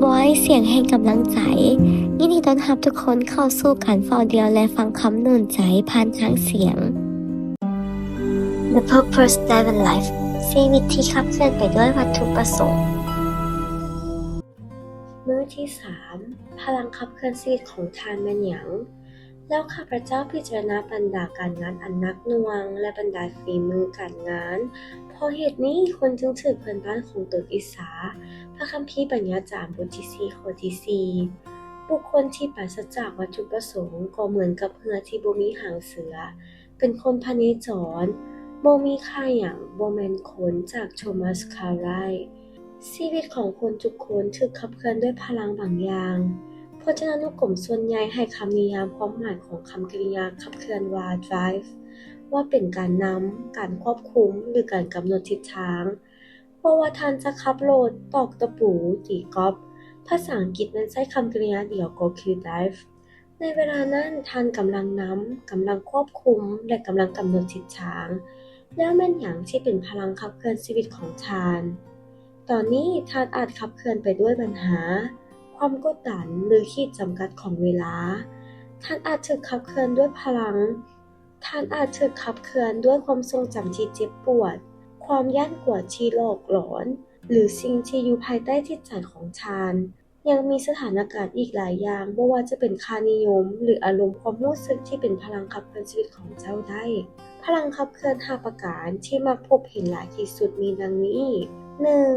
Voice ສຽງແຫ່ງກຳລັງໃຈ. ຍິນດີຕ້ອນຮັບທຸກຄົນເຂົ້າສູ່ການເຝົ້າດ່ຽວ ແລະ ຟັງຄຳໜູນໃຈຜ່ານທາງສຽງ. The Purpose Driven Life ຊີວິດທີ່ຂັບເຄື່ອນໄປດ້ວຍວັດຖຸປະສົງ. ມື້ທີສາມ ພະລັງຂັບເຄື່ອນຊີວິດຂອງທ່ານແມ່ນຫຍັງ? ແລ້ວຂ້າພະເຈົ້າພິຈາລະນາບັນດາການງານອັນໜັກໜ່ວງ ແລະ ບັນດາຝີມືການງານ. ເພາະເຫດນີ້ຄົນຈຶ່ງຖືກເພື່ອນບ້ານຂອງຕົນອິດສາ. ພະຄຳພີບັນຍາຈານ ບົດທີສີ່ ຂໍ້ທີສີ່. ບຸກຄົນທີ່ປາສະຈາກວັດຖຸປະສົງກໍເໝືອນກັບເຮືອທີ່ບໍ່ມີຫາງເສືອ, ເປັນຄົນພະເນຈອນ, ບໍ່ມີຄ່າຫຍັງ, ບໍ່ແມ່ນຄົນ. ຈາກ ໂທມັສ ຄາລາຍ. ຊີວິດຂອງຄົນທຸກຄົນຖືກຂັບເຄື່ອນດ້ວຍພະລັງບາງຢ່າງ. ພະເຈົ້າອະນຸກົມສ່ວນໃຫຍ່ໃຫ້ຄຳນິຍາມຄວາມໝາຍຂອງຄຳກະລິຍາຂັບເຄື່ອນວ່າ drive ວ່າເປັນການນຳ, ການຄວບຄຸມ ຫຼື ການກຳນົດທິດທາງ. ບໍ່ວ່າທ່ານຈະຂັບລົດ, ຕອກຕະປູ, ຕີກອບ, ພາສາອັງກິດແມ່ນໃຊ້ຄຳກະລິຍາດຽວກໍຄື drive. ໃນເວລານັ້ນທ່ານກຳລັງນຳ, ກຳລັງຄວບຄຸມ ແລະ ກຳລັງກຳນົດທິດທາງ. ແລ້ວແມ່ນຫຍັງທີ່ເປັນພະລັງຂັບເຄື່ອນຊີວິດຂອງທ່ານ? ຕອນນີ້ທ່ານອາດຂັບເຄື່ອນໄປດ້ວຍບັນຫາ, ຄວາມກົດດັນ ຫຼື ຂີດຈຳກັດຂອງເວລາ. ທ່ານອາດຖືກຂັບເຄື່ອນດ້ວຍພະລັງ. ທ່ານອາດຖືກຂັບເຄື່ອນດ້ວຍຄວາມຊົງຈຳທີ່ເຈັບປວດ, ຄວາມຢ້ານກົວທີ່ຫຼອກຫຼອນ ຫຼື ສິ່ງທີ່ຢູ່ພາຍໃຕ້ຈິດໃຈຂອງທ່ານ. ຍັງມີສະຖານະການອີກຫຼາຍຢ່າງ, ບໍ່ວ່າຈະເປັນຄ່ານິຍົມ ຫຼື ອາລົມຄວາມຮູ້ສຶກທີ່ເປັນພະລັງຂັບເຄື່ອນຊີວິດຂອງເຈົ້າໄດ້. ພະລັງຂັບເຄື່ອນຫ້າປະການທີ່ມັກພົບເຫັນຫຼາຍທີ່ສຸດມີດັ່ງນີ້. ໜຶ່ງ,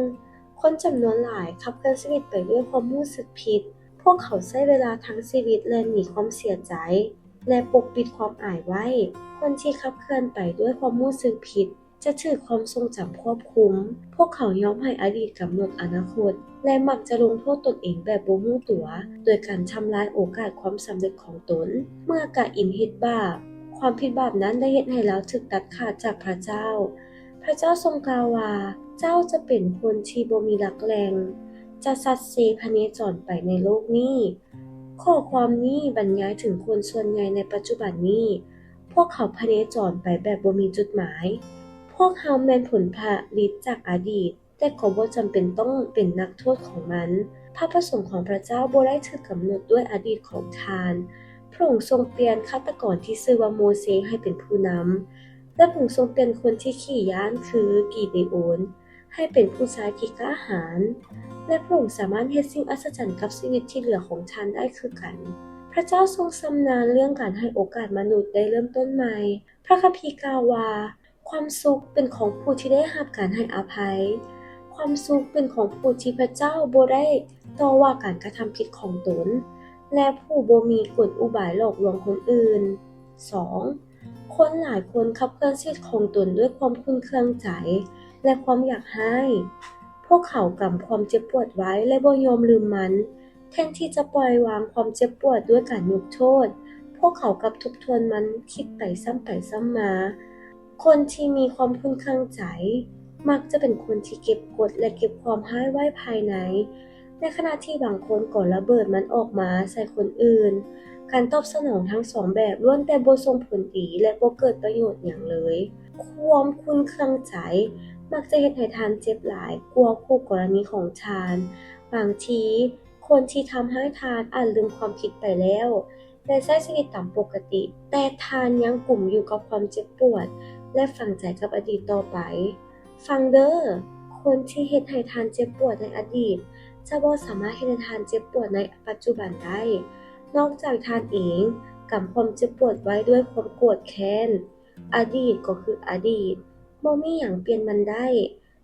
ຄົນຈຳນວນຫຼາຍຂັບເຄື່ອນຊີວິດໄປດ້ວຍຄວາມຮູ້ສຶກຜິດ. ພວກເຂົາໃຊ້ເວລາທັງຊີວິດແລ່ນໜີຄວາມເສຍໃຈ ແລະ ປົກປິດຄວາມອາຍໄວ້. ຄົນທີ່ຂັບເຄື່ອນໄປດ້ວຍຄວາມຮູ້ສຶກຜິດ ຈະຖືກຄວາມຊົງຈຳຄວບຄຸມ. ພວກເຂົາຍອມໃຫ້ອະດີດກຳນົດອະນາຄົດ ແລະ ມັກຈະລົງໂທດຕົນເອງແບບບໍ່ຮູ້ຕົວ ໂດຍການທຳລາຍໂອກາດຄວາມສຳເລັດຂອງຕົນ. ເມື່ອກາອິນເຮັດບາບ, ຄວາມຜິດບາບນັ້ນໄດ້ເຮັດໃຫ້ລາວຖືກຕັດຂາດຈາກພະເຈົ້າ. ພະເຈົ້າຊົງກ່າວວ່າ, ເຈົ້າຈະເປັນຄົນທີ່ບໍ່ມີຫຼັກແຫຼ່ງ, ຈະສັດເຊພະເນຈອນໄປໃນໂລກນີ້. ຂໍ້ຄວາມນີ້ບັນຍາຍເຖິງຄົນສ່ວນໃຫຍ່ໃນປັດຈຸບັນນີ້. ພວກເຂົາພະເນຈອນໄປແບບບໍ່ມີຈຸດໝາຍ. ພວກເຮົາແມ່ນຜົນຜະລິດຈາກອະດີດ, ແຕ່ກໍບໍ່ຈຳເປັນຕ້ອງເປັນນັກໂທດຂອງມັນ. ພະປະສົງຂອງພະເຈົ້າບໍ່ໄດ້ຖືກກຳນົດດ້ວຍອະດີດຂອງທ່ານ. ພະອົງຊົງປ່ຽນຄາດຕະກອນທີ່ຊື່ວ່າໂມເຊໃຫ້ເປັນຜູ້ນຳ, ແລະ ພະອົງຊົງປ່ຽນຄົນທີ່ຂີ້ຢ້ານຄືກີເດໂອນ ໃຫ້ເປັນຜູ້ຊາຍທີ່ກ້າຫານ ແລະ ພະອົງສາມາດເຮັດສິ່ງອັດສະຈັນກັບຊີວິດທີ່ເຫຼືອຂອງທ່ານໄດ້ຄືກັນ. ພະເຈົ້າຊົງຊຳນານເລື່ອງການໃຫ້ໂອກາດມະນຸດໄດ້ເລີ່ມຕົ້ນໃໝ່. ພະຄຳພີກ່າວວ່າ, ຄວາມສຸກເປັນຂອງຜູ້ທີ່ໄດ້ຮັບການໃຫ້ອະໄພ. ຄວາມສຸກເປັນຂອງຜູ້ທີ່ພະເຈົ້າບໍ່ໄດ້ຕໍ່ວ່າການກະທຳຜິດຂອງຕົນ ແລະ ຜູ້ບໍ່ມີກົນອຸບາຍຫຼອກລວງຄົນອື່ນ. ສອງ, ຄົນຫຼາຍຄົນຂັບເຄື່ອນຊີວິດຂອງຕົນດ້ວຍຄວາມຂຸ້ນເຄືອງໃຈ ແລະ ຄວາມຢາກຮ້າຍ. ພວກເຂົາກຳຄວາມເຈັບປວດໄວ້ ແລະ ບໍ່ຍອມລືມມັນ. ແທນທີ່ຈະປ່ອຍວາງຄວາມເຈັບປວດດ້ວຍການຍົກໂທດ, ພວກເຂົາກັບທົບທວນມັນ, ຄິດໄປຊ້ຳໄປຊ້ຳມາ. ຄົນທີ່ມີຄວາມຂຸ້ນເຄືອງໃຈ ມັກຈະເປັນຄົນທີ່ເກັບກົດ ແລະ ເກັບຄວາມຮ້າຍໄວ້ພາຍໃນ. ໃນຂະນະທີ່ບາງຄົນກໍລະເບີດມັນອອກມາໃສ່ຄົນອື່ນ. ການຕອບສະໜອງທັງສອງແບບລ້ວນແຕ່ບໍ່ສົ່ງຜົນດີ ແລະ ບໍ່ເກີດປະໂຫຍດຫຍັງເລີຍ. ຄວາມຂຸ້ນເຄືອງໃຈມັກຈະເຮັດໃຫ້ທ່ານເຈັບຫຼາຍກວ່າຄູ່ກໍລະນີຂອງທ່ານ. ບາງທີ, ຄົນທີ່ທຳຮ້າຍທ່ານອາດລືມຄວາມຜິດໄປແລ້ວ ແລະ ໃຊ້ຊີວິດຕາມປົກກະຕິ, ແຕ່ທ່ານຍັງກຸມຢູ່ກັບຄວາມເຈັບປວດ ແລະ ຝັງໃຈກັບອະດີດຕໍ່ໄປ. ຟັງເດີ້, ຄົນທີ່ເຮັດໃຫ້ທ່ານເຈັບປວດໃນອະດີດ ຈະບໍ່ສາມາດເຮັດໃຫ້ທ່ານເຈັບປວດໃນປັດຈຸບັນໄດ້, ນອກຈາກທ່ານເອງກຳຄວາມເຈັບປວດໄວ້ດ້ວຍຄວາມໂກດແຄ້ນ. ອະດີດກໍຄືອະດີດ, ບໍ່ມີຫຍັງປ່ຽນມັນໄດ້.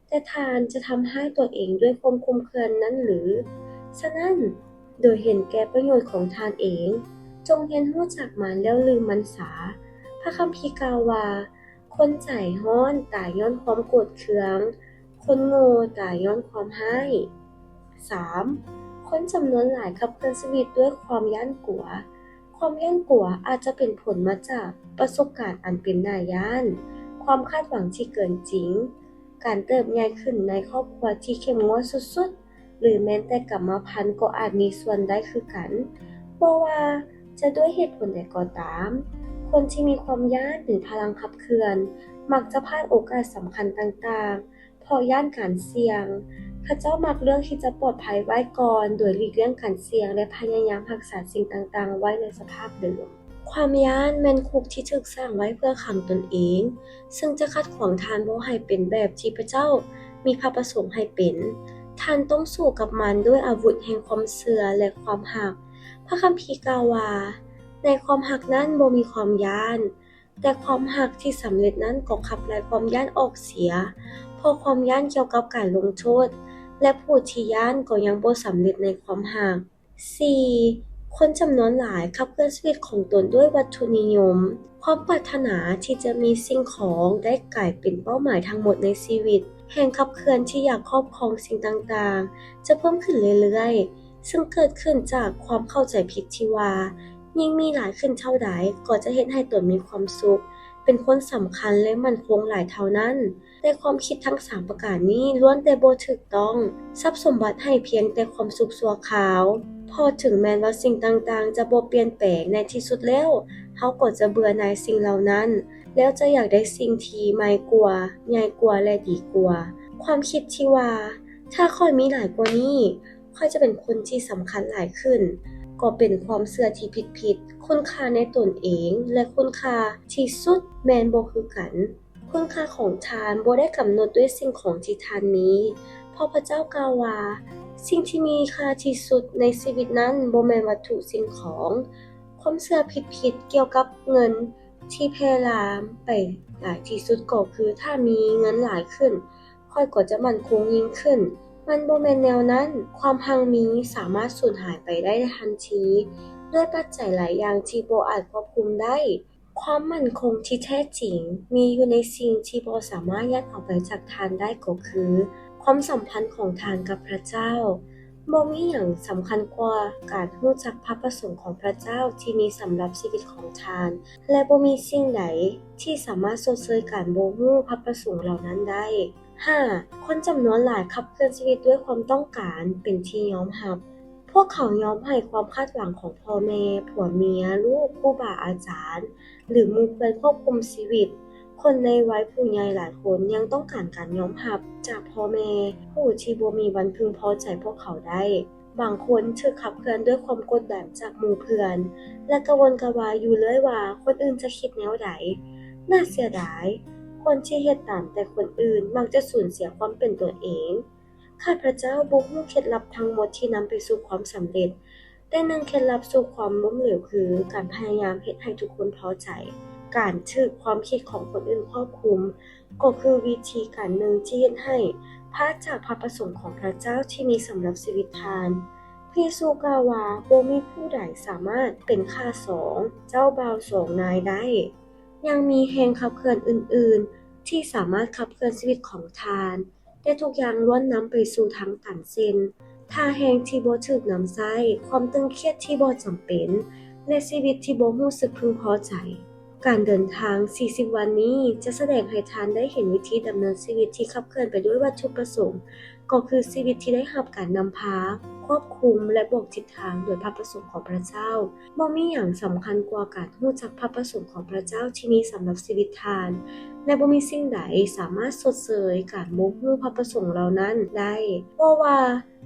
ແຕ່ທ່ານຈະທຳຮ້າຍຕົວເອງດ້ວຍຄວາມຄຸມເຄືອງນັ້ນຫຼື? ສະນັ້ນ, ໂດຍເຫັນແກ່ປະໂຫຍດຂອງທ່ານເອງ, ຈົ່ງຮຽນຮູ້ຈັກມັນແລ້ວລືມມັນສາ. ພະຄຳພີກ່າວວ່າ, ຄົນໃຈຮ້ອນຕາຍຍ້ອນຄວາມໂກດເຄືອງ, ຄົນໂງ່ຕາຍຍ້ອນຄວາມຮ້າຍ. ສາມ, ຄົນຈຳນວນຫຼາຍຂັບເຄື່ອນຊີວິດດ້ວຍຄວາມຢ້ານກົວ. ຄວາມຢ້ານກົວອາດຈະເປັນຜົນມາຈາກປະສົບການອັນເປັນໜ້າຢ້ານ, ຄວາມຄາດຫວັງທີ່ເກີນຈິງ, ການເຕີບໃຫຍ່ຂຶ້ນໃນຄອບຄົວທີ່ເຂັ້ມງວດສຸດໆ ຫຼື ແມ່ນແຕ່ກຳມະພັນກໍອາດມີສ່ວນໄດ້ຄືກັນ. ບໍ່ວ່າຈະດ້ວຍເຫດຜົນໃດກໍຕາມ, ຄົນທີ່ມີຄວາມຢ້ານເປັນພະລັງຂັບເຄື່ອນ ມັກຈະພາດໂອກາດສຳຄັນຕ່າງໆ ເພາະຢ້ານການສ່ຽງ. ເຂົາເຈົ້າມັກເລືອກທີ່ຈະປອດໄພໄວ້ກ່ອນ ໂດຍຫຼີກລ່ຽງການສ່ຽງ ແລະ ພະຍາຍາມຮັກສາສິ່ງຕ່າງໆໄວ້ໃນສະພາບເດີມ. ຄວາມຢ້ານແມ່ນຄຸກທີ່ຖືກສ້າງໄວ້ເພື່ອຂັງຕົນເອງ, ເຊິ່ງຈະຂັດຂວາງທ່ານບໍ່ໃຫ້ເປັນແບບທີ່ພະເຈົ້າມີພະປະສົງໃຫ້ເປັນ. ທ່ານຕ້ອງສູ້ກັບມັນດ້ວຍອາວຸດແຫ່ງຄວາມເຊື່ອ ແລະ ຄວາມຮັກ. ພະຄຳພີກ່າວວ່າ, ໃນຄວາມຮັກນັ້ນບໍ່ມີຄວາມຢ້ານ, ແຕ່ຄວາມຮັກທີ່ສຳເລັດນັ້ນກໍຂັບໄລ່ຄວາມຢ້ານອອກເສຍ, ເພາະຄວາມຢ້ານກ່ຽວກັບການລົງໂທດ, ແລະ ຜູ້ທີ່ຢ້ານກໍຍັງບໍ່ສຳເລັດໃນຄວາມຮັກ. ສີ່, ຄົນຈຳນວນຫຼາຍຂັບເຄື່ອນຊີວິດຂອງຕົນດ້ວຍວັດຖຸນິຍົມ. ຄວາມປາດຖະໜາທີ່ຈະມີສິ່ງຂອງໄດ້ກາຍເປັນເປົ້າໝາຍທັງໝົດໃນຊີວິດ. ແຮງຂັບເຄື່ອນທີ່ຢາກຄອບຄອງສິ່ງຕ່າງໆຈະເພີ່ມຂຶ້ນເລື້ອຍໆ, ເຊິ່ງເກີດຂຶ້ນຈາກຄວາມເຂົ້າໃຈຜິດທີ່ວ່າ ຍິ່ງມີຫຼາຍຂຶ້ນເທົ່າໃດ ກໍຈະເຮັດໃຫ້ຕົນມີຄວາມສຸກ, ເປັນຄົນສຳຄັນ ແລະ ໝັ້ນຄົງຫຼາຍເທົ່ານັ້ນ. ແຕ່ຄວາມຄິດທັງສາມປະການນີ້ລ້ວນແຕ່ບໍ່ຖືກຕ້ອງ. ຊັບສົມບັດໃຫ້ພຽງແຕ່ຄວາມສຸກຊົ່ວຄາວ, ເພາະເຖິງແມ່ນວ່າສິ່ງຕ່າງໆຈະບໍ່ປ່ຽນແປງ, ໃນທີ່ສຸດແລ້ວເຮົາກໍຈະເບື່ອໜ່າຍສິ່ງເຫຼົ່ານັ້ນ ແລ້ວຈະຢາກໄດ້ສິ່ງທີ່ໃໝ່ກວ່າ, ໃຫຍ່ກວ່າ ແລະ ດີກວ່າ. ຄວາມຄິດທີ່ວ່າ ຖ້າຂ້ອຍມີຫຼາຍກວ່ານີ້, ຂ້ອຍຈະເປັນຄົນທີ່ສຳຄັນຫຼາຍຂຶ້ນ, ກໍເປັນຄວາມເຊື່ອທີ່ຜິດໆ. ຄຸນຄ່າໃນຕົນເອງ ແລະ ຄຸນຄ່າທີ່ສຸດແມ່ນບໍ່ຄືກັນ. ຄຸນຄ່າຂອງທ່ານບໍ່ໄດ້ກຳນົດດ້ວຍສິ່ງຂອງທີ່ທ່ານມີ, ເພາະພະເຈົ້າກ່າວວ່າ, ສິ່ງທີ່ມີຄ່າທີ່ສຸດໃນຊີວິດນັ້ນບໍ່ແມ່ນວັດຖຸສິ່ງຂອງ. ຄວາມເຊື່ອຜິດໆກ່ຽວກັບເງິນທີ່ແຜ່ລາມໄປຫຼາຍທີ່ສຸດກໍຄື, ຖ້າມີເງິນຫຼາຍຂຶ້ນ, ຂ້ອຍກໍຈະໝັ້ນຄົງຍິ່ງຂຶ້ນ. ມັນບໍ່ແມ່ນແນວນັ້ນ. ຄວາມຮັ່ງມີສາມາດສູນຫາຍໄປໄດ້ທັນທີດ້ວຍປັດໄຈຫຼາຍຢ່າງທີ່ບໍ່ອາດຄວບຄຸມໄດ້. ຄວາມໝັ້ນຄົງທີ່ແທ້ຈິງມີຢູ່ໃນສິ່ງທີ່ບໍ່ສາມາດຍັດອອກໄປຈາກທ່ານໄດ້ ກໍຄືຄວາມສຳພັນຂອງທ່ານກັບພະເຈົ້າ. ບໍ່ມີຫຍັງສຳຄັນກວ່າການຮູ້ຈັກພະປະສົງຂອງພະເຈົ້າທີ່ມີສຳລັບຊີວິດຂອງທ່ານ, ແລະ ບໍ່ມີສິ່ງໃດທີ່ສາມາດຊົດເຊີຍການບໍ່ຮູ້ພະປະສົງເຫຼົ່ານັ້ນໄດ້. ຫ້າ, ຄົນຈຳນວນຫຼາຍຂັບເຄື່ອນຊີວິດດ້ວຍຄວາມຕ້ອງການເປັນທີ່ຍອມຮັບ. ພວກເຂົາຍອມໃຫ້ຄວາມຄາດຫວັງຂອງພໍ່ແມ່, ຜົວເມຍ, ລູກ, ຄູບາອາຈານ ຫຼື ໝູ່ເພື່ອນຄວບຄຸມຊີວິດ. ຄົນໃນໄວຜູ້ໃຫຍ່ຫຼາຍຄົນຍັງຕ້ອງການການຍອມຮັບຈາກພໍ່ແມ່, ຜູ້ທີ່ບໍ່ມີວັນເພິ່ງພໍໃຈພວກເຂົາໄດ້. ບາງຄົນຖືກຂັບເຄື່ອນດ້ວຍຄວາມກົດດັນຈາກໝູ່ເພື່ອນ ແລະ ກະວົນກະວາຍຢູ່ເລື້ອຍວ່າຄົນອື່ນຈະຄິດແນວໃດ. ໜ້າເສຍດາຍ, ຄົນທີ່ເຮັດຕາມແຕ່ຄົນອື່ນມັກຈະສູນເສຍຄວາມເປັນຕົວເອງ. ຂ້າພະເຈົ້າບໍ່ຮູ້ເຄັດລັບທັງໝົດທີ່ນຳໄປສູ່ຄວາມສຳເລັດ, ແຕ່ໜຶ່ງເຄັດລັບສູ່ຄວາມລົ້ມເຫຼວຄືການພະຍາຍາມເຮັດໃຫ້ທຸກຄົນພໍໃຈ. ການຖືກຄວາມຄິດຂອງຄົນອື່ນຄວບຄຸມ ກໍຄືວິທີການໜຶ່ງທີ່ເຮັດໃຫ້ພາດຈາກພະປະສົງຂອງພະເຈົ້າທີ່ມີສຳລັບຊີວິດທ່ານ. ພະເຢຊູກ່າວວ່າ, ບໍ່ມີຜູ້ໃດສາມາດເປັນຂ້າສອງເຈົ້າບ່າວສອງນາຍໄດ້. ຍັງມີແຮງຂັບເຄື່ອນອື່ນໆທີ່ສາມາດຂັບເຄື່ອນຊີວິດຂອງທ່ານ, ແຕ່ທຸກຢ່າງລ້ວນນຳໄປສູ່ທາງຕັນເຊັ່ນ ທ່າແຮງທີ່ບໍ່ຖືກນຳໃຊ້, ຄວາມຕຶງຄຽດທີ່ບໍ່ຈຳເປັນ ແລະ ຊີວິດທີ່ບໍ່ຮູ້ສຶກເພິ່ງພໍໃຈ. ການເດີນທາງສີ່ສິບວັນນີ້ຈະສະແດງໃຫ້ທ່ານໄດ້ເຫັນວິທີດຳເນີນຊີວິດທີ່ຂັບເຄື່ອນໄປດ້ວຍວັດຖຸປະສົງ, ກໍຄືຊີວິດທີ່ໄດ້ຮັບການນຳພາ, ຄວບຄຸມ ແລະ ບອກທິດທາງໂດຍພະປະສົງຂອງພະເຈົ້າ. ບໍ່ມີຫຍັງສຳຄັນກວ່າການຮູ້ຈັກພະປະສົງຂອງພະເຈົ້າທີ່ມີສຳລັບຊີວິດທ່ານ, ແລະ ບໍ່ມີສິ່ງໃດສາມາດຊົດເຊີຍການບໍ່ຮູ້ພະປະສົງເຫຼົ່ານັ້ນໄດ້. ບໍ່ວ່າ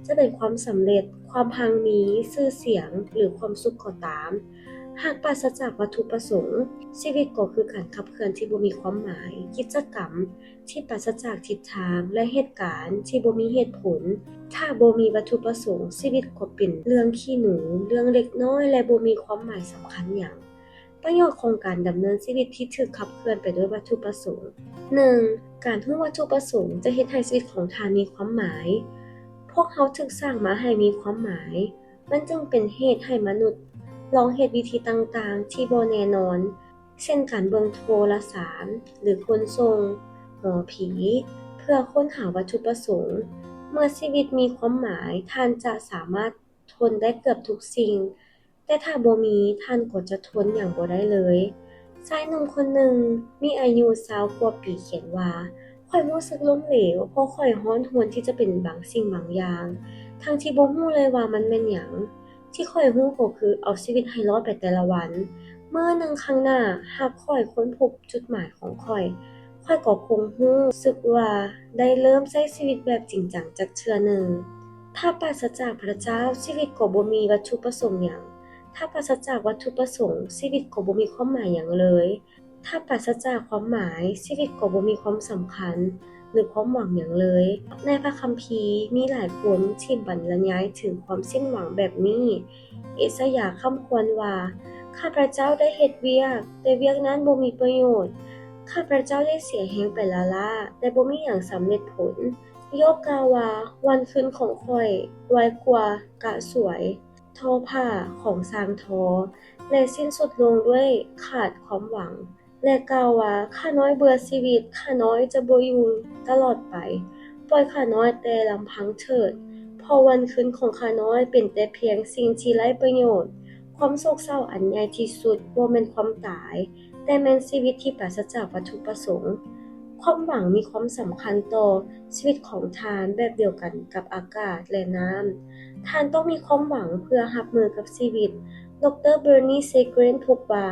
ຈະເປັນຄວາມສຳເລັດ, ຄວາມຮັ່ງມີ, ຊື່ສຽງ ຫຼື ຄວາມສຸກກໍຕາມ, ຫາກປາສະຈາກວັດຖຸປະສົງ, ຊີວິດກໍຄືການຂັບເຄື່ອນທີ່ບໍ່ມີຄວາມໝາຍ, ກິດຈະກຳທີ່ປາສະຈາກທິດທາງ ແລະ ເຫດການທີ່ບໍ່ມີເຫດຜົນ. ຖ້າບໍ່ມີວັດຖຸປະສົງ, ຊີວິດກໍເປັນເລື່ອງຂີ້ໜູ, ເລື່ອງເລັກນ້ອຍ ແລະ ບໍ່ມີຄວາມໝາຍສຳຄັນຫຍັງ. ປະໂຫຍດຂອງການດຳເນີນຊີວິດທີ່ຖືກຂັບເຄື່ອນໄປດ້ວຍວັດຖຸປະສົງ. ໜຶ່ງ, ການຮູ້ວັດຖຸປະສົງຈະເຮັດໃຫ້ຊີວິດຂອງທ່ານມີຄວາມໝາຍ. ພວກເຮົາຖືກສ້າງມາໃຫ້ມີຄວາມໝາຍ. ມັນຈຶ່ງເປັນເຫດໃຫ້ມະນຸດລອງເຮັດວິທີຕ່າງໆທີ່ບໍ່ແນ່ນອນ, ເຊັ່ນ ການເບິ່ງໂທລະສານ ຫຼື ຂົນສົ່ງ, ໝໍຜີ, ເພື່ອຄົ້ນຫາວັດຖຸປະສົງ. ເມື່ອຊີວິດມີຄວາມໝາຍ, ທ່ານຈະສາມາດທົນໄດ້ເກືອບທຸກສິ່ງ, ແຕ່ຖ້າບໍ່ມີ, ທ່ານກໍຈະທົນຫຍັງບໍ່ໄດ້ເລີຍ. ຊາຍໜຸ່ມຄົນໜຶ່ງມີອາຍຸຊາວກວ່າປີຂຽນວ່າ, ຂ້ອຍຮູ້ສຶກລົ້ມເຫຼວ ເພາະຂ້ອຍຮ້ອນຮວນທີ່ຈະເປັນບາງສິ່ງບາງຢ່າງ, ທັງທີ່ບໍ່ຮູ້ເລີຍວ່າມັນແມ່ນຫຍັງ. ທີ່ຂ້ອຍຮູ້ກໍຄືເອົາຊີວິດໃຫ້ລອດໄປແຕ່ລະວັນ. ມື້ໜຶ່ງຂ້າງໜ້າ, ຫາກຂ້ອຍຄົ້ນພົບຈຸດໝາຍຂອງຂ້ອຍ, ຂ້ອຍກໍຄົງຮູ້ສຶກວ່າໄດ້ເລີ່ມໃຊ້ຊີວິດແບບຈິງຈັງຈັກເທື່ອໜຶ່ງ. ຖ້າປາສະຈາກພະເຈົ້າ, ຊີວິດກໍບໍ່ມີວັດຖຸປະສົງຫຍັງ. ຖ້າປາສະຈາກວັດຖຸປະສົງ, ຊີວິດກໍບໍ່ມີຄວາມໝາຍຫຍັງເລີຍ. ຖ້າປາສະຈາກຄວາມໝາຍ, ຊີວິດກໍບໍ່ມີຄວາມສຳຄັນ ຫຼື ຄວາມຫວັງຫຍັງເລີຍ. ໃນພະຄຳພີ, ມີຫຼາຍຄົນທີ່ບັນລະຍາຍເຖິງຄວາມສິ້ນຫວັງແບບນີ້. ເອສາຍາຄຳຄວນວ່າ, ຂ້າພະເຈົ້າໄດ້ເຮັດວຽກ, ແຕ່ວຽກນັ້ນບໍ່ມີປະໂຫຍດ. ຂ້າພະເຈົ້າໄດ້ເສຍແຮງໄປລ້າໆ, ແຕ່ບໍ່ມີຫຍັງສຳເລັດຜົນ. ໂຢບກ່າວວ່າ, ວັນຄືນຂອງຂ້ອຍໄວກວ່າກະສວຍ. ທໍຜ້າຂອງຊ່າງທໍ ແລະ ສິ້ນສຸດລົງດ້ວຍຂາດຄວາມຫວັງ ແລະ ກ່າວວ່າ, ຂ້ານ້ອຍເບື່ອຊີວິດ, ຂ້ານ້ອຍຈະບໍ່ຢູ່ຕະຫຼອດໄປ. ປ່ອຍຂ້ານ້ອຍແຕ່ລຳພັງເຖີດ, ເພາະວັນຄືນຂອງຂ້ານ້ອຍເປັນແຕ່ພຽງສິ່ງທີ່ໄຮ້ປະໂຫຍດ. ຄວາມໂສກເສົ້າອັນໃຫຍ່ທີ່ສຸດບໍ່ແມ່ນຄວາມຕາຍ, ແຕ່ແມ່ນຊີວິດທີ່ປາສະຈາກວັດຖຸປະສົງ. ຄວາມຫວັງມີຄວາມສຳຄັນຕໍ່ຊີວິດຂອງທ່ານແບບດຽວກັນກັບອາກາດ ແລະ ນ້ຳ. ທ່ານຕ້ອງມີຄວາມຫວັງເພື່ອຮັບມືກັບຊີວິດ. ດຣ. Bernie Siegren ພົບວ່າ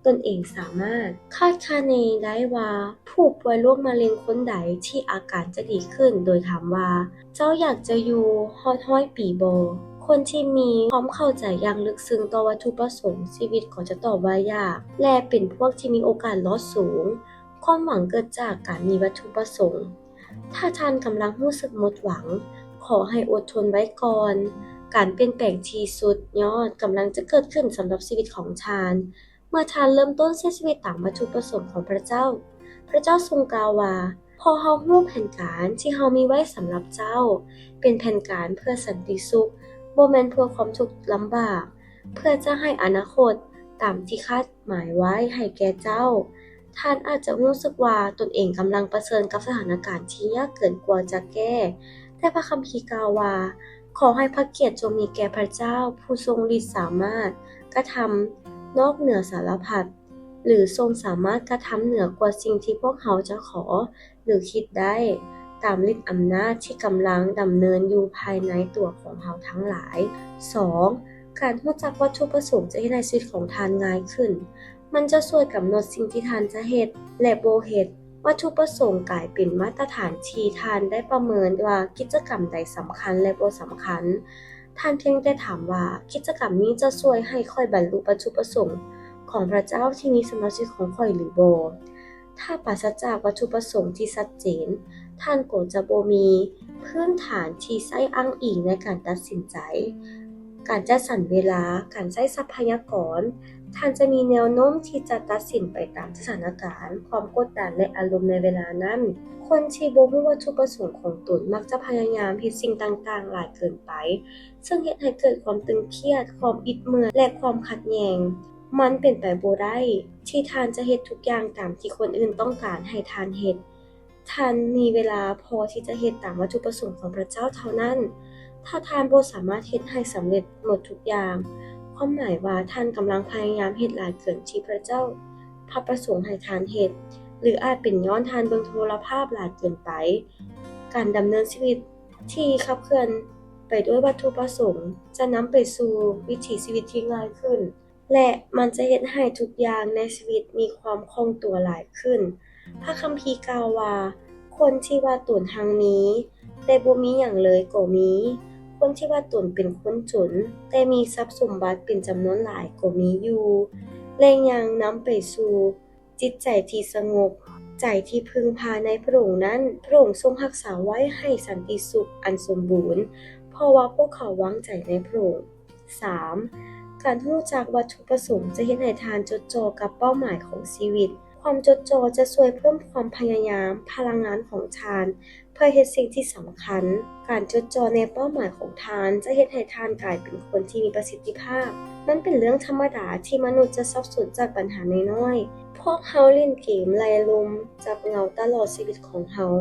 ຕົນເອງສາມາດຄາດຄະເນໄດ້ວ່າຜູ້ປ່ວຍໂລກມະເລັງຄົນໃດທີ່ອາການຈະດີຂຶ້ນໂດຍຖາມວ່າ, ເຈົ້າຢາກຈະຢູ່ຮອດຮ້ອຍປີບໍ່? ຄົນທີ່ມີຄວາມເຂົ້າໃຈຢ່າງເລິກເຊິ່ງຕໍ່ວັດຖຸປະສົງຊີວິດກໍຈະຕອບວ່າຢາກ ແລະ ເປັນພວກທີ່ມີໂອກາດລອດສູງ. ຄວາມຫວັງເກີດຈາກການມີວັດຖຸປະສົງ. ຖ້າທ່ານກຳລັງຮູ້ສຶກໝົດຫວັງ, ຂໍໃຫ້ອົດທົນໄວ້ກ່ອນ. ການປ່ຽນແປງທີ່ສຸດຍອດກຳລັງຈະເກີດຂຶ້ນສຳລັບຊີວິດຂອງທ່ານ ເມື່ອທ່ານເລີ່ມຕົ້ນໃຊ້ຊີວິດຕາມວັດຖຸປະສົງຂອງພະເຈົ້າ. ພະເຈົ້າຊົງກ່າວວ່າ, ເພາະເຮົາຮູ້ແຜນການທີ່ເຮົາມີໄວ້ສຳລັບເຈົ້າ, ເປັນແຜນການເພື່ອສັນຕິສຸກ, ບໍ່ແມ່ນເພື່ອຄວາມທຸກລຳບາກ, ເພື່ອຈະໃຫ້ອະນາຄົດຕາມທີ່ຄາດ ໝາຍໄວ້ໃຫ້ແກ່ເຈົ້າ. ທ່ານອາດຈະຮູ້ສຶກວ່າຕົນເອງກຳລັງປະເຊີນກັບສະຖານະການທີ່ຍາກເກີນກວ່າຈະແກ້, ແຕ່ພະຄຳພີກ່າວວ່າ, ຂໍໃຫ້ພະກຽດຈົ່ງມີແກ່ພະເຈົ້າ ຜູ້ຊົງລິດສາມາດກະທຳນອກເໜືອສາລະພັດ ຫຼື ຊົງສາມາດກະທຳເໜືອກວ່າສິ່ງທີ່ພວກເຮົາຈະຂໍ ຫຼື ຄິດໄດ້, ຕາມລິດອຳນາດທີ່ກຳລັງດຳເນີນຢູ່ພາຍໃນຕົວຂອງເຮົາທັງຫຼາຍ. ສອງ, ການຮູ້ຈັກວັດຖຸປະສົງຈະເຮັດໃຫ້ຊີວິດຂອງທ່ານງ່າຍຂຶ້ນ. ມັນຈະຊ່ວຍກຳນົດສິ່ງທີ່ທ່ານຈະເຮັດ ແລະ ບໍ່ເຮັດ. ວັດຖຸປະສົງກາຍເປັນມາດຕະຖານທີ່ທ່ານໄດ້ປະເມີນວ່າກິດຈະກຳໃດສຳຄັນ ແລະ ບໍ່ສຳຄັນ. ທ່ານພຽງແຕ່ຖາມວ່າ, ກິດຈະກຳນີ້ຈະຊ່ວຍໃຫ້ຂ້ອຍບັນລຸວັດຖຸປະສົງຂອງພະເຈົ້າທີ່ມີສຳລັບຊີວິດຂອງຂ້ອຍຫຼືບໍ່? ຖ້າປາສະຈາກວັດຖຸປະສົງທີ່ຊັດເຈນ, ທ່ານກໍຈະບໍ່ມີພື້ນຖານທີ່ໃຊ້ອ້າງອີງໃນການຕັດສິນໃຈ, ການຈັດສັນເວລາ, ການໃຊ້ຊັບພະຍາກອນ. ທ່ານຈະມີແນວໂນ້ມທີ່ຈະຕັດສິນໄປຕາມສະຖານະການ, ຄວາມກົດດັນ ແລະ ອາລົມໃນເວລານັ້ນ. ຄົນທີ່ບໍ່ຮູ້ວັດຖຸປະສົງຂອງຕົນມັກຈະພະຍາຍາມເຮັດສິ່ງຕ່າງໆຫຼາຍເກີນໄປ, ເຊິ່ງເຮັດໃຫ້ເກີດຄວາມຕຶງຄຽດ, ຄວາມອິດເມື່ອຍ ແລະ ຄວາມຂັດແຍ່ງ. ມັນເປັນໄປບໍ່ໄດ້ທີ່ທ່ານຈະເຮັດທຸກຢ່າງຕາມທີ່ຄົນອື່ນຕ້ອງການໃຫ້ທ່ານເຮັດ. ທ່ານມີເວລາພໍທີ່ຈະເຮັດຕາມວັດຖຸປະສົງຂອງພະເຈົ້າເທົ່ານັ້ນ. ຖ້າທ່ານບໍ່ສາມາດເຮັດໃຫ້ສຳເລັດໝົດທຸກຢ່າງ, ຄວາມໝາຍວ່າທ່ານກຳລັງພະຍາຍາມເຮັດຫຼາຍເກີນທີ່ພະເຈົ້າພະປະສົງໃຫ້ທ່ານເຮັດ, ຫຼື ອາດເປັນຍ້ອນທ່ານເບິ່ງໂທລະພາບຫຼາຍເກີນໄປ. ການດຳເນີນຊີວິດທີ່ຂັບເຄື່ອນໄປດ້ວຍວັດຖຸປະສົງຈະນຳໄປສູ່ວິຖີຊີວິດທີ່ງ່າຍຂຶ້ນ. ແລະ ມັນຈະເຮັດໃຫ້ທຸກຢ່າງໃນຊີວິດມີຄວາມຄ່ອງຕົວຫຼາຍຂຶ້ນ. ພະຄຳພີກ່າວວ່າ, ຄົນທີ່ວ່າຕົນຮັ່ງມີ, ແຕ່ບໍ່ມີຫຍັງເລີຍກໍມີ. ຄົນທີ່ວ່າຕົນເປັນຄົນຈົນ, ແຕ່ມີຊັບສົມບັດເປັນຈຳນວນຫຼາຍກໍມີຢູ່. ແລະ ຍັງນຳໄປສູ່ຈິດໃຈທີ່ສະຫງົບ. ໃຈທີ່ເພິ່ງພາໃນພະອົງນັ້ນ, ພະອົງຊົງຮັກສາໄວ້ໃຫ້ສັນຕິສຸກອັນສົມບູນ, ເພາະວ່າພວກເຂົາວາງໃຈໃນພະອົງ. ສາມ, ການຮູ້ຈັກວັດຖຸປະສົງຈະເຮັດໃຫ້ທ່ານຈົດຈ່ອກັບເປົ້າໝາຍຂອງຊີວິດ. ຄວາມຈົດຈ່ອຈະຊ່ວຍເພີ່ມຄວາມພະຍາຍາມ, ພະລັງງານຂອງທ່ານ ເພື່ອເຮັດສິ່ງທີ່ສຳຄັນ. ການຈົດຈ່ອໃນເປົ້າໝາຍຂອງທ່ານຈະເຮັດໃຫ້ທ່ານກາຍເປັນຄົນທີ່ມີປະສິດທິພາບ. ມັນເປັນເລື່ອງທຳມະດາທີ່ມະນຸດຈະສັບສົນຈາກບັນຫານ້ອຍໆ. ພວກເຮົາຫຼິ້ນເກມໄລ່ລົມຈັບເຫງົາຕະຫຼອດຊີວິດຂອງເຮົາ.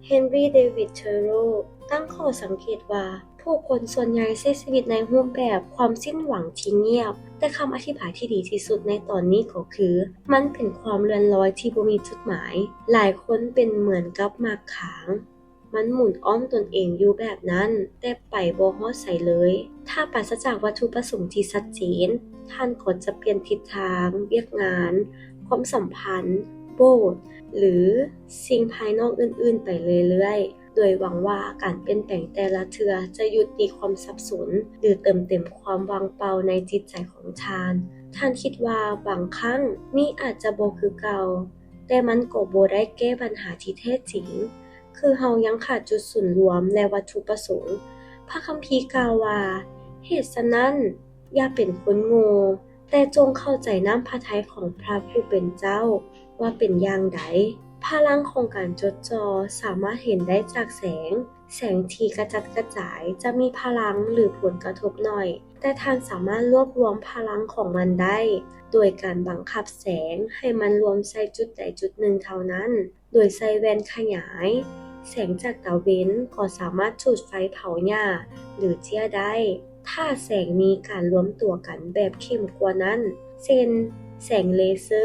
Henry David Thoreau ຕັ້ງຂໍ້ສັງເກດວ່າ, ຜູ້ຄົນສ່ວນໃຫຍ່ໃຊ້ຊີວິດໃນຮູບແບບຄວາມສິ້ນຫວັງທີ່ງຽບ, ແຕ່ຄຳອະທິບາຍທີ່ດີທີ່ສຸດໃນຕອນນີ້ກໍຄື, ມັນເປັນຄວາມເລື່ອນລອຍທີ່ບໍ່ມີຈຸດໝາຍ. ຫຼາຍຄົນເປັນເໝືອນກັບໝາກຄາງ, ມັນໝູນອ້ອມຕົນເອງຢູ່ແບບນັ້ນ, ແຕ່ໄປບໍ່ຮອດໃສເລີຍ. ຖ້າປາສະຈາກວັດຖຸປະສົງທີ່ຊັດເຈນ, ທ່ານກໍຈະປ່ຽນທິດທາງ, ວຽກງານ, ຄວາມສຳພັນ, bored ຫຼືສິ່ງພາຍນອກອື່ນໆໄປເລື້ອຍໆ ໂດຍຫວັງວ່າການປ່ຽນແປງແຕ່ລະເທື່ອຈະຢຸດມີຄວາມສັບສົນ ຫຼືເຕີມເຕັມຄວາມວ່າງເປົ່າໃນຈິດໃຈຂອງທ່ານ. ທ່ານຄິດວ່າບາງຄັ້ງນີ້ອາດຈະບໍ່ຄືເກົ່າ, ແຕ່ມັນກໍບໍ່ໄດ້ແກ້ບັນຫາທີ່ແທ້ຈິງ, ຄືເຮົາຍັງຂາດຈຸດສູນລວມ ແລະ ວັດຖຸປະສົງ. ພະຄຳພີກ່າວວ່າ, ເຫດສະນັ້ນ, ຢ່າເປັນຄົນໂງ່, ແຕ່ຈົ່ງເຂົ້າໃຈນ້ຳພະໄທຂອງພະຜູ້ເປັນເຈົ້າວ່າເປັນຢ່າງໃດ. ພະລັງຂອງການຈົດຈໍ່ສາມາດເຫັນໄດ້ຈາກແສງ. ແສງທີ່ກະຈັດກະຈາຍຈະມີພະລັງ ຫຼື ຜົນກະທົບໜ້ອຍ, ແຕ່ທ່ານສາມາດລວບລວມພະລັງຂອງມັນໄດ້ ໂດຍການບັງຄັບແສງໃຫ້ມັນລວມໃສ່ຈຸດໃດຈຸດໜຶ່ງເທົ່ານັ້ນ. ໂດຍໃສ່ແວ່ນຂະຫຍາຍ, ແສງຈາກຕາເວັນກໍສາມາດຈູດໄຟເຜົາຫຍ້າ ຫຼື ເຈ້ຍໄດ້. ຖ້າແສງມີການລວມຕົວກັນແບບເຂັ້ມກວ່ານັ້ນ, ເຊັ່ນ ແສງເລເຊີ,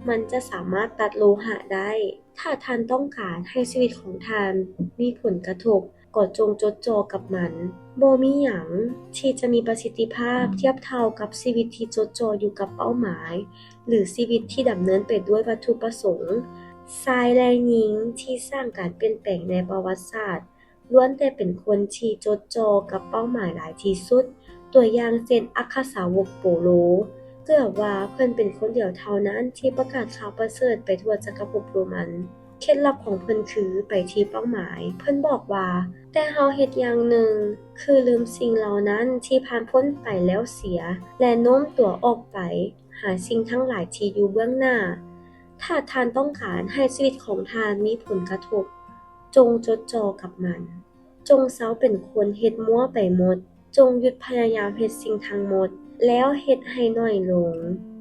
ມັນຈະສາມາດຕັດໂລຫະໄດ້. ຖ້າທ່ານຕ້ອງການໃຫ້ຊີວິດຂອງທ່ານມີຜົນກະທົບ, ກໍຈົ່ງຈົດຈໍ່ກັບມັນ. ບໍ່ມີຫຍັງທີ່ຈະມີປະສິດທິພາບທຽບເທົ່າກັບຊີວິດທີ່ຈົດຈໍ່ຢູ່ກັບເປົ້າໝາຍ ຫຼື ຊີວິດທີ່ດຳເນີນໄປດ້ວຍວັດຖຸປະສົງ. ຊາຍ ແລະ ຍິງທີ່ສ້າງການປ່ຽນແປງໃນປະຫວັດສາດ ລ້ວນແຕ່ເປັນຄົນທີ່ຈົດຈໍ່ກັບເປົ້າໝາຍຫຼາຍທີ່ສຸດ, ຕົວຢ່າງເຊັ່ນ ອັກຄະສາວົກໂປໂລ, ເກືອບວ່າເພິ່ນເປັນຄົນດຽວເທົ່ານັ້ນທີ່ປະກາດຂ່າວປະເສີດໄປທົ່ວຈັກກະພົບໂຣມັນ. ເຄັດລັບຂອງເພິ່ນຄືໄປທີ່ເປົ້າໝາຍ. ເພິ່ນບອກວ່າ, ແຕ່ເຮົາເຮັດຢ່າງໜຶ່ງ, ຄືລືມສິ່ງເຫຼົ່ານັ້ນທີ່ຜ່ານພົ້ນໄປແລ້ວເສຍ ແລະ ໂນ້ມຕົວອອກໄປຫາສິ່ງທັງຫຼາຍທີ່ຢູ່ເບື້ອງໜ້າ. ຖ້າທ່ານຕ້ອງການໃຫ້ຊີວິດຂອງທ່ານມີຜົນກະທົບ, ຈົ່ງຈົດຈໍ່ກັບມັນ. ຈົ່ງເຊົາເປັນຄົນເຮັດມົ້ວໄປໝົດ. ຈົ່ງຢຸດພະຍາຍາມເຮັດສິ່ງທັງໝົດ ແລ້ວເຮັດໃຫ້ໜ້ອຍລົງ.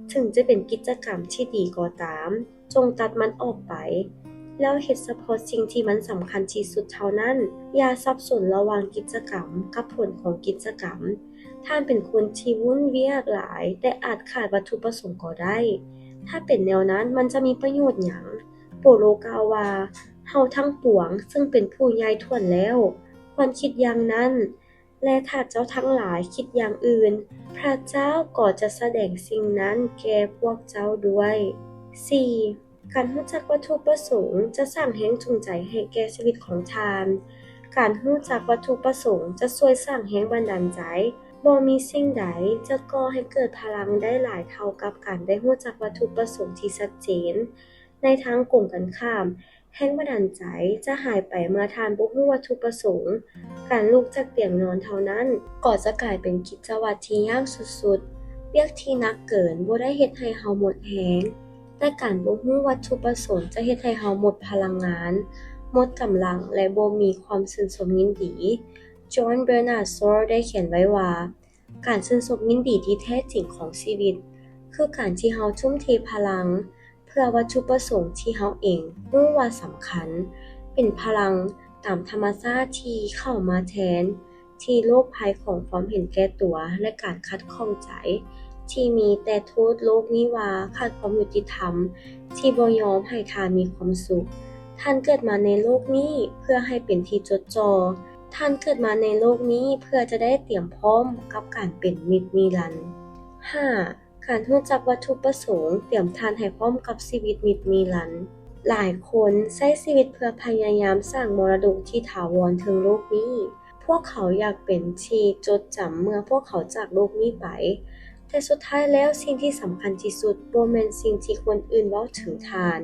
ເຖິງຈະເປັນກິດຈະກຳທີ່ດີກໍຕາມ, ຈົ່ງຕັດມັນອອກໄປ ແລ້ວເຮັດສະເພາະສິ່ງທີ່ມັນສຳຄັນທີ່ສຸດເທົ່ານັ້ນ. ຢ່າສັບສົນລະຫວ່າງກິດຈະກຳກັບຜົນຂອງກິດຈະກຳ. ທ່ານເປັນຄົນທີ່ວຸ້ນວຽກຫຼາຍ, ແຕ່ອາດຂາດວັດຖຸປະສົງກໍໄດ້. ຖ້າເປັນແນວນັ້ນ, ມັນຈະມີປະໂຫຍດຫຍັງ? ໂປໂລກ່າວວ່າ, ເຮົາທັງປວງເຊິ່ງເປັນຜູ້ໃຫຍ່ຖ້ວນແລ້ວ, ຄວນຄິດຢ່າງນັ້ນ. ແລະ ຖ້າເຈົ້າທັງຫຼາຍຄິດຢ່າງອື່ນ, ພຣະເຈົ້າກໍຈະສະແດງສິ່ງນັ້ນແກ່ພວກເຈົ້າດ້ວຍ. ສີ່. ການຮູ້ຈັກວັດຖຸປະສົງຈະສ້າງແຮງຈູງໃຈໃຫ້ແກ່ຊີວິດຂອງທ່ານ. ການຮູ້ຈັກວັດຖຸປະສົງຈະຊ່ວຍສ້າງແຮງບັນດານໃຈ. ບໍ່ມີສິ່ງໃດຈະກໍ່ໃຫ້ເກີດພະລັງໄດ້ຫຼາຍເທົ່າກັບການໄດ້ຮູ້ຈັກວັດຖຸປະສົງທີ່ຊັດເຈນ. ໃນທາງກົງກັນຂ້າມ, ແຮງບັນດານໃຈຈະຫາຍໄປເມື່ອທ່ານບໍ່ຮູ້ວັດຖຸປະສົງ. ການລຸກຈາກຕຽງນອນເທົ່ານັ້ນກໍຈະກາຍເປັນກິດຈະວັດທີ່ຍາກສຸດໆ. ວຽກທີ່ໜັກເກີນບໍ່ໄດ້ເຮັດໃຫ້ເຮົາໝົດແຮງ, ແຕ່ການບໍ່ຮູ້ວັດຖຸປະສົງຈະເຮັດໃຫ້ເຮົາໝົດພະລັງງານ, ໝົດກຳລັງ ແລະ ບໍ່ມີຄວາມຊື່ນຊົມຍິນດີ. ຈອນ ເບີນາດ ຊໍ ໄດ້ຂຽນໄວ້ວ່າ, ການຊື່ນຊົມຍິນດີທີ່ແທ້ຈິງຂອງຊີວິດ ຄືການທີ່ເຮົາທຸ່ມເທພະລັງ ເພື່ອວັດຖຸປະສົງທີ່ເຮົາເອງຮູ້ວ່າສຳຄັນ, ເປັນພະລັງຕາມທຳມະຊາດທີ່ເຂົ້າມາແທນທີ່ໂລກໄພຂອງຄວາມເຫັນແກ່ຕົວ ແລະ ການຂັດຂ້ອງໃຈ ທີ່ມີແຕ່ໂທດໂລກນີ້ວ່າຂາດຄວາມຍຸຕິທຳ ທີ່ບໍ່ຍອມໃຫ້ທ່ານມີຄວາມສຸກ. ທ່ານເກີດມາໃນໂລກນີ້ເພື່ອໃຫ້ເປັນທີ່ຈົດຈໍ່. ທ່ານເກີດມາໃນໂລກນີ້ເພື່ອຈະໄດ້ຕຽມພ້ອມກັບການເປັນນິດນິລັນ. ຫ້າ. ການຮູ້ຈັກວັດຖຸປະສົງຕຽມທ່ານໃຫ້ພ້ອມກັບຊີວິດນິດນິລັນ. ຫຼາຍຄົນໃຊ້ຊີວິດເພື່ອພະຍາຍາມສ້າງມໍລະດົກທີ່ຖາວອນເທິງໂລກນີ້. ພວກເຂົາຢາກເປັນທີ່ຈົດຈຳເມື່ອພວກເຂົາຈາກໂລກນີ້ໄປ. ແຕ່ສຸດທ້າຍແລ້ວ, ສິ່ງທີ່ສຳຄັນທີ່ສຸດບໍ່ແມ່ນສິ່ງທີ່ຄົນອື່ນເວົ້າເຖິງທ່ານ,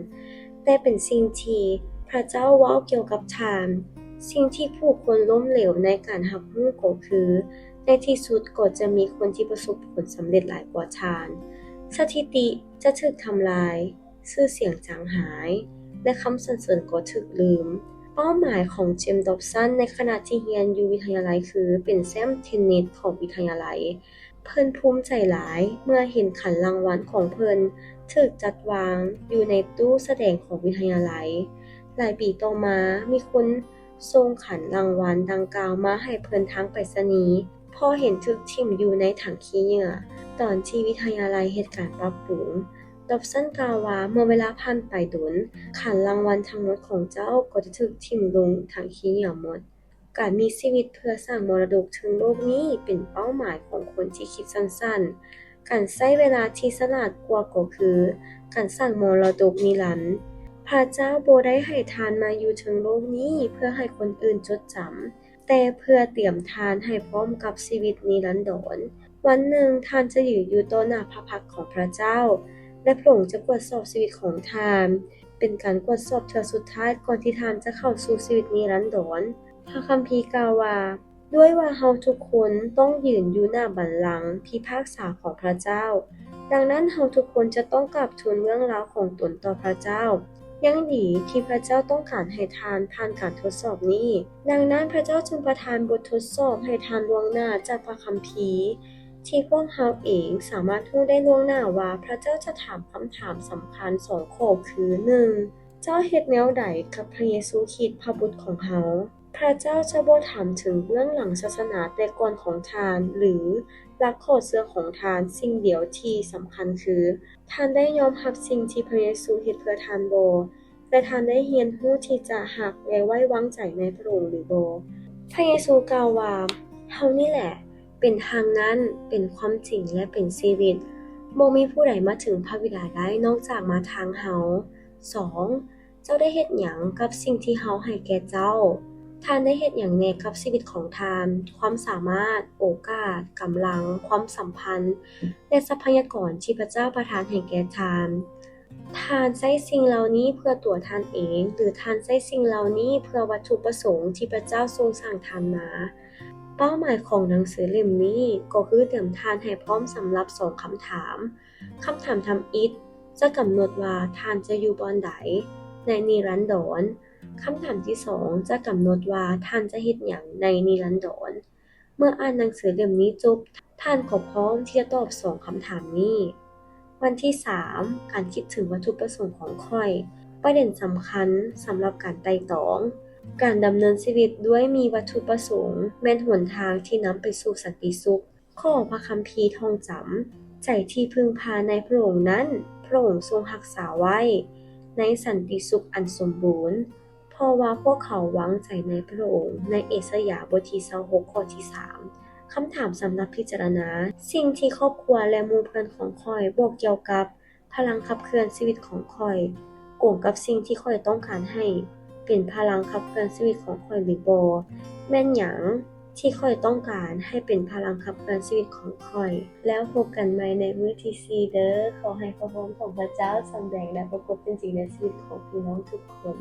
ແຕ່ເປັນສິ່ງທີ່ພຣະເຈົ້າເວົ້າກ່ຽວກັບທ່ານ. ສິ່ງທີ່ຜູ້ຄົນລົ້ມເຫຼວໃນການຮັບຮູ້ກໍຄື, ໃນທີ່ສຸດກໍຈະມີຄົນທີ່ປະສົບຜົນສຳເລັດຫຼາຍກວ່າທ່ານ. ສະຖິຕິຈະຖືກທຳລາຍ, ຊື່ສຽງຈາງຫາຍ ແລະ ຄຳສັນເສີນກໍຖືກລືມ. ເປົ້າໝາຍຂອງ ເຈມສ໌ ດັອບສັນ ໃນຂະນະທີ່ຮຽນຢູ່ວິທະຍາໄລຄືເປັນແຊ້ມເທັນນິດຂອງວິທະຍາໄລ. ເພິ່ນພູມໃຈຫຼາຍເມື່ອເຫັນຂັນລາງວັນຂອງເພິ່ນຖືກຈັດວາງຢູ່ໃນຕູ້ສະແດງຂອງວິທະຍາໄລ. ຫຼາຍປີຕໍ່ມາ, ມີຄົນສົ່ງຂັນລາງວັນດັ່ງກ່າວມາໃຫ້ເພິ່ນທາງໄປສະນີ, ເພາະເຫັນຖືກຖິ້ມຢູ່ໃນຖັງຂີ້ເຫຍື້ອ ຕອນທີ່ວິທະຍາໄລເຮັດການປັບປຸງ. ດັອບສັນກ່າວວ່າ, ເມື່ອເວລາຜ່ານໄປດົນ, ຂັນລາງວັນທັງໝົດຂອງເຈົ້າກໍຈະຖືກຖິ້ມລົງຖັງຂີ້ເຫຍື້ອໝົດ. ການມີຊີວິດເພື່ອສ້າງມໍລະດົກເທິງໂລກນີ້ເປັນເປົ້າໝາຍຂອງຄົນທີ່ຄິດສັ້ນໆ. ການໃຊ້ເວລາທີ່ສະຫຼາດກວ່າກໍຄື ການສ້າງມໍລະດົກນິລັນ. ພະເຈົ້າບໍ່ໄດ້ໃຫ້ທ່ານມາຢູ່ເທິງໂລກນີ້ເພື່ອໃຫ້ຄົນອື່ນຈົດຈຳ, ແຕ່ເພື່ອຕຽມທ່ານໃຫ້ພ້ອມກັບຊີວິດນິລັນດອນ. ວັນໜຶ່ງທ່ານຈະຢືນຢູ່ຕໍ່ໜ້າພະພັກຂອງພະເຈົ້າ, ແລະ ພະອົງຈະກວດສອບຊີວິດຂອງທ່ານ. ເປັນການກວດສອບເທື່ອສຸດທ້າຍກ່ອນທີ່ທ່ານຈະເຂົ້າສູ່ຊີວິດນິລັນດອນ. ພະຄຳພີກ່າວວ່າ, ດ້ວຍວ່າເຮົາທຸກຄົນຕ້ອງຢືນຢູ່ໜ້າບັນລັງພິພາກສາຂອງພະເຈົ້າ. ດັ່ງນັ້ນເຮົາທຸກຄົນຈະຕ້ອງກາບທູນເລື່ອງລາວຂອງຕົນຕໍ່ພະເຈົ້າ. ຍັງດີທີ່ພະເຈົ້າຕ້ອງການໃຫ້ທ່ານຜ່ານການທົດສອບນີ້. ດັ່ງນັ້ນພະເຈົ້າຈຶ່ງປະທານບົດທົດສອບໃຫ້ທ່ານລ່ວງໜ້າຈາກພະຄຳພີ ທີ່ພວກເຮົາເອງສາມາດຮູ້ໄດ້ລ່ວງໜ້າວ່າພະເຈົ້າຈະຖາມຄຳຖາມສຳຄັນສອງຂໍ້ຄື ໜຶ່ງ ເຈົ້າເຮັດແນວໃດກັບພະເຢຊູຄຣິດພະບຸດຂອງເຮົາ? ພະເຈົ້າຈະບໍ່ຖາມເຖິງເບື້ອງຫຼັງສາສະໜາແຕ່ກ່ອນຂອງທ່ານ ຫຼື ຫຼັກຂໍ້ເຊື່ອຂອງທ່ານ. ສິ່ງດຽວທີ່ສຳຄັນຄື ທ່ານໄດ້ຍອມຮັບສິ່ງທີ່ພະເຢຊູເຮັດເພື່ອທ່ານບໍ່? ແລະ ທ່ານໄດ້ຮຽນຮູ້ທີ່ຈະຮັກ ແລະ ໄວ້ວາງໃຈໃນພະອົງຫຼືບໍ່? ພະເຢຊູກ່າວວ່າ, ເຮົານີ້ແຫຼະເປັນທາງນັ້ນ, ເປັນຄວາມຈິງ ແລະ ເປັນຊີວິດ. ບໍ່ມີຜູ້ໃດມາເຖິງພະບິດາໄດ້ນອກຈາກມາທາງເຮົາ. ສອງ ເຈົ້າໄດ້ເຮັດຫຍັງກັບສິ່ງທີ່ເຮົາໃຫ້ແກ່ເຈົ້າ? ທ່ານໄດ້ເຮັດຫຍັງແດ່ກັບຊີວິດຂອງທ່ານ, ຄວາມສາມາດ, ໂອກາດ, ກຳລັງ, ຄວາມສຳພັນ ແລະ ຊັບພະຍາກອນທີ່ພະເຈົ້າປະທານໃຫ້ແກ່ທ່ານ? ທ່ານໃຊ້ສິ່ງເຫຼົ່ານີ້ເພື່ອຕົວທ່ານເອງ ຫຼື ທ່ານໃຊ້ສິ່ງເຫຼົ່ານີ້ເພື່ອວັດຖຸປະສົງທີ່ພະເຈົ້າຊົງສ້າງທ່ານມາ? ເປົ້າໝາຍຂອງໜັງສືເຫຼັ້ມນີ້ກໍຄືຕຽມທ່ານໃຫ້ພ້ອມສຳລັບສອງຄຳຖາມ. ຄຳຖາມທຳອິດຈະກຳນົດວ່າທ່ານຈະຢູ່ບ່ອນໃດໃນນິລັນດອນ. ຄຳຖາມທີສອງຈະກຳນົດວ່າທ່ານຈະເຮັດຫຍັງໃນນິລັນດອນ. ເມື່ອອ່ານໜັງສືເຫຼັ້ມນີ້ຈົບ, ທ່ານກໍພ້ອມທີ່ຈະຕອບສອງຄຳຖາມນີ້. ວັນທີສາມ ການຄິດເຖິງວັດຖຸປະສົງຂອງຂ້ອຍ. ປະເດັນສຳຄັນສຳລັບການໄຕ່ຕອງ. ການດຳເນີນຊີວິດດ້ວຍມີວັດຖຸປະສົງ ແມ່ນຫົນທາງທີ່ນຳໄປສູ່ສັນຕິສຸກ. ຂໍ້ພະຄຳພີທ່ອງຈຳ, ໃຈທີ່ເພິ່ງພາໃນພະອົງນັ້ນ, ພະອົງຊົງຮັກສາໄວ້ໃນສັນຕິສຸກອັນສົມບູນ, ເພາະວ່າພວກເຂົາວາງໃຈໃນພະອົງ. ໃນເອສາຍາບົດທີຊາວຫົກ ຂໍ້ທີສາມ. ຄຳຖາມສຳລັບພິຈາລະນາ, ສິ່ງທີ່ຄອບຄົວ ແລະ ໝູ່ເພື່ອນຂອງຂ້ອຍບອກກ່ຽວກັບ ພະລັງຂັບເຄື່ອນຊີວິດຂອງຂ້ອຍ ກົງກັບສິ່ງທີ່ຂ້ອຍຕ້ອງການໃຫ້ເປັນພະລັງຂັບເຄື່ອນຊີວິດຂອງຂ້ອຍຫຼືບໍ່? ແມ່ນຫຍັງທີ່ຂ້ອຍຕ້ອງການໃຫ້ເປັນພະລັງຂັບເຄື່ອນຊີວິດຂອງຂ້ອຍ? ແລ້ວພົບກັນໃໝ່ໃນມື້ທີສີ່ເດີ້. ຂໍໃຫ້ພະພອນຂອງພະເຈົ້າສຳແດງ ແລະ ປາກົດເປັນຈິງໃນຊີວິດຂອງພີ່ນ້ອງທຸກຄົນ.